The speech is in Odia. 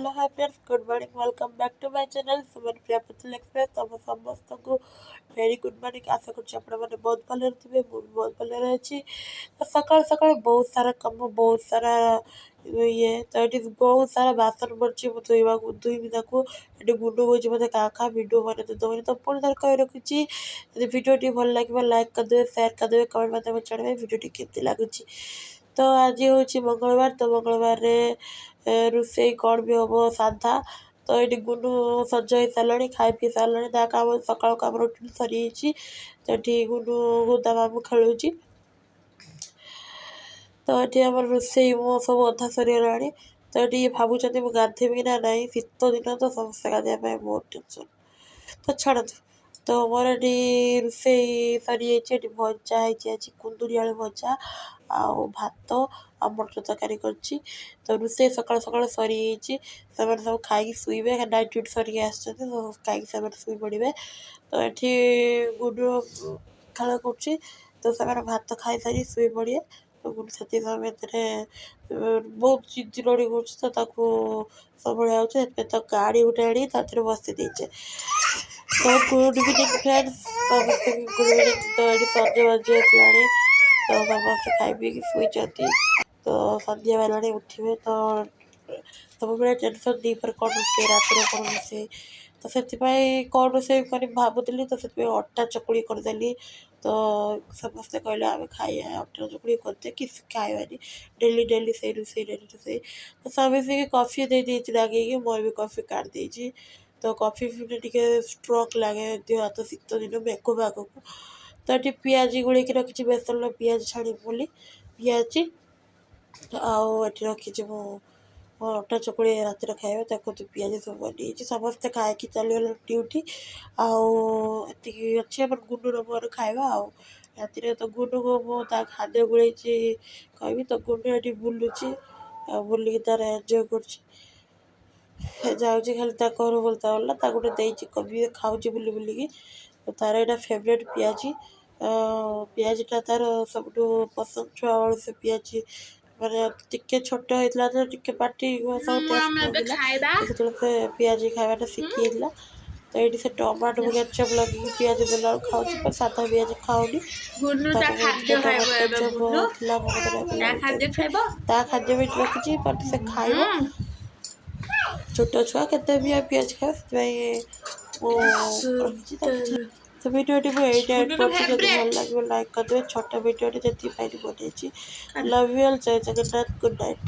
Hello, hi friends, good morning, welcome back to my channel Suman Priya Putul express. ତମ ସମସ୍ତଙ୍କୁ ଭେରି ଗୁଡ଼୍ ମର୍ଣ୍ଣିଂ। ଆଶା କରୁଛି ଆପଣମାନେ ବହୁତ ଭଲରେ ଥିବେ, ମୁଁ ବି ବହୁତ ଭଲରେ ଅଛି। ତ ସକାଳୁ ସକାଳୁ ବହୁତ ସାରା କାମ, ବହୁତ ସାରା ଇଏ। ତ ଏଠି ବହୁତ ସାରା ବାସନ ପଡ଼ିଛି, ମୁଁ ଧୋଇବାକୁ ଧୋଇବି ତାକୁ। ଏଠି ଗୁଣ୍ଡୁ କହୁଛି ମୋତେ କାଁ କାଁ ଭିଡ଼ିଓ ବନେଇ ଦେବନି। ତ ପୁଣି ଥରେ କହି ରଖୁଛି, ଯଦି ଭିଡ଼ିଓଟି ଭଲ ଲାଗିବ, ଲାଇକ୍ କରିଦେବେ, ସେୟାର କରିଦେବେ, କମେଣ୍ଟ ମାଧ୍ୟମରେ ଜଣାଇବେ ଭିଡ଼ିଓଟି କେମିତି ଲାଗୁଛି। ତ ଆଜି ହେଉଛି ମଙ୍ଗଳବାର। ତ ମଙ୍ଗଳବାରରେ ରୋଷେଇ କ'ଣ ବି ହେବ, ସାଧା। ତ ଏଇଠି ଗୁନୁ ସଜ ହେଇସାରିଲାଣି, ଖାଇ ପିଇ ସାରିଲାଣି, ତା କାମ ସକାଳୁ କାମ ରୁଟିନ୍ ସରିଯାଇଛି। ତ ଏଠି ଗୁନୁ ତା ମାମୁଁ ଖେଳୁଛି। ତ ଏଠି ଆମର ରୋଷେଇ ମୋ ସବୁ ଅଧା ସରିଗଲାଣି। ତ ଏଠି ଭାବୁଛନ୍ତି ମୁଁ ଗାଧେଇବି ନା ନାହିଁ। ଶୀତ ଦିନ ତ ସମସ୍ତେ ଗାଧେଇବା ପାଇଁ ବହୁତ ଟେନସନ୍। ତ ଛାଡ଼ନ୍ତୁ, ତ ମୋର ଏଠି ରୋଷେଇ ସରିଯାଇଛି। ଏଠି ଭଜା ହେଇଛି ଆଜି, କୁନ୍ଦୁରି ଆଳୁ ଭଜା ଆଉ ଭାତ ଆଉ ମଟର ତରକାରୀ କରିଛି। ତ ରୋଷେଇ ସକାଳୁ ସକାଳୁ ସରିଯାଇଛି। ସେମାନେ ସବୁ ଖାଇକି ଶୋଇବେ, ନାଇଟ୍ ଡ୍ୟୁଟି ସରିକି ଆସିଛନ୍ତି, ତ ଖାଇକି ସେମାନେ ଶୋଇପଡ଼ିବେ। ତ ଏଠି ଗୁଡୁ ଖେଳ କରୁଛି। ତ ସେମାନେ ଭାତ ଖାଇସାରି ଶୋଇପଡ଼ିବେ। ତ ଗୁଡୁ ସେତିକି ସମୟ ଭିତରେ ବହୁତ ଜିଦି ରଡ଼ି କରୁଛି, ତ ତାକୁ ସବୁବେଳେ ହେଉଛି। ସେଥିପାଇଁ ତା ଗାଡ଼ି ଗୋଟେ ଆଣି ତା ଦେହରେ ବସେଇ ଦେଇଛେ। ତ ଗୁଡ୍ ଇଭିନିଂ ଫ୍ରେଣ୍ଡସ୍, ସମସ୍ତଙ୍କୁ ଗୁଡ୍ ଇଭିନିଂ। ତ ଏଠି ସଜବାଜ ହେଲାଣି, ତ ସମସ୍ତେ ଖାଇ ପିଇକି ଶୋଇଛନ୍ତି। ତ ସନ୍ଧ୍ୟା ହେଲାଣି, ଉଠିବେ। ତ ସବୁବେଳେ ଟେନସନ୍, ଦ୍ୱିପହରେ କ'ଣ ରୋଷେଇ, ରାତିରେ କ'ଣ ରୋଷେଇ। ତ ସେଥିପାଇଁ କ'ଣ ରୋଷେଇ କରି ଭାବୁଥିଲି। ତ ସେଥିପାଇଁ ଅଟା ଚକୁଳି କରିଦେଲି। ତ ସମସ୍ତେ କହିଲେ, ଆମେ ଖାଇବା, ଅଟା ଚକୁଳି କରିଦେ, କିଛି ଖାଇବାନି, ଡେଲି ଡେଲି ସେଇ ରୋଷେଇ, ଡେଲି ରୋଷେଇ। ତ ସମସ୍ତଙ୍କୁ କଫି ଦେଇ ଦେଇଛି ଲଗେଇକି, ମୋର ବି କଫି କାଢ଼ି ଦେଇଛି। ତ କଫି ପିଇଲେ ଟିକେ ଷ୍ଟ୍ରଙ୍ଗ ଲାଗେ ଦେହ ହାତ, ଶୀତ ଦିନ ମେଘ ପାଗକୁ। ତ ଏଠି ପିଆଜି ଗୋଳେଇକି ରଖିଛି ବେସନରେ, ପିଆଜି ଛାଣିବି ବୋଲି ପିଆଜି। ଆଉ ଏଠି ରଖିଛି ମୁଁ ମୋ ଅଟା ଚକୁଳି, ରାତିରେ ଖାଇବା ତାକୁ। ପିଆଜି ସବୁ ବନେଇଛି, ସମସ୍ତେ ଖାଇକି ଚାଲିଗଲେ ଡ୍ୟୁଟି। ଆଉ ଏତିକି ଅଛି ଆମର ଗୁନୁର ମୋର ଖାଇବା ଆଉ ରାତିରେ। ତ ଗୁନୁକୁ ମୁଁ ତା ଖାଦ୍ୟ ଗୋଳେଇଛି କହିବି। ତ ଗୁନୁ ଏଠି ବୁଲୁଛି ଆଉ ବୁଲିକି ତାର ଏନ୍ଜୟ କରୁଛି। ଯାଉଛି ଖାଲି ତା ଘରୁ ବୁଲତା ବୁଲା। ତାକୁ ଗୋଟେ ଦେଇଛି କୋବି, ଖାଉଛି ବୁଲି ବୁଲିକି। ତ ତାର ଏଇଟା ଫେଭରେଟ୍ ପିଆଜି। ପିଆଜିଟା ତାର ସବୁଠୁ ପସନ୍ଦ। ଛୁଆବେଳୁ ସେ ପିଆଜି ମାନେ ଟିକେ ଛୋଟ ହେଇଥିଲା ତ ଟିକେ ପାଟି ସବୁ ଟେଷ୍ଟ ଆମେ ଏବେ ନଥିଲା, ଖାଇବା। ତ ସେତେବେଳେ ସେ ପିଆଜି ଖାଇବାଟା ଶିଖି ଯାଇଥିଲା। ତ ଏଇଠି ସେ ଟମାଟୋ କେଚପ୍ ଲଗେଇକି ପିଆଜ ଦେଲା ବେଳକୁ ଖାଉଛି, ବଟ୍ ସାଧା ପିଆଜ ଖାଉନି। ଗୁନୁ ତା ତାକୁ ମୁଁ ଖାଦ୍ୟ ଟିକେ ଖାଇବ ଟମାଟୋ ଏବେ। କେଚପ୍ ଗୁନୁ ଥିଲା ମୋ ପାଖରେ ତା ଆଭେଲେବଲ୍ ଖାଦ୍ୟ ଦେଇଛି। ଖାଇବ। ତା ଖାଦ୍ୟ ବି ଏଠି ରଖିଛି, ବଟ୍ ସେ ଖାଇବ। ଛୋଟ ଛୁଆ କେତେ ବି ଆଉ ପିଆଜ ଖାଇବ, ସେଥିପାଇଁ ମୁଁ ରଖିଛି ତାକୁ କିଛି। ତ ଭିଡ଼ିଓଟି ମୁଁ ଏଇଠି ଏଣ୍ଡ ଗୁନୁର କରୁଛି। ଯଦି ଭଲ ଫେଭରେଟ୍। ଲାଗିବ, ଲାଇକ୍ କରିଦେବେ। ଛୋଟ ଭିଡ଼ିଓଟି ଯେତିକି ପାଇଲି ବନେଇଛି। Love you all, Jay Jagannath, good night.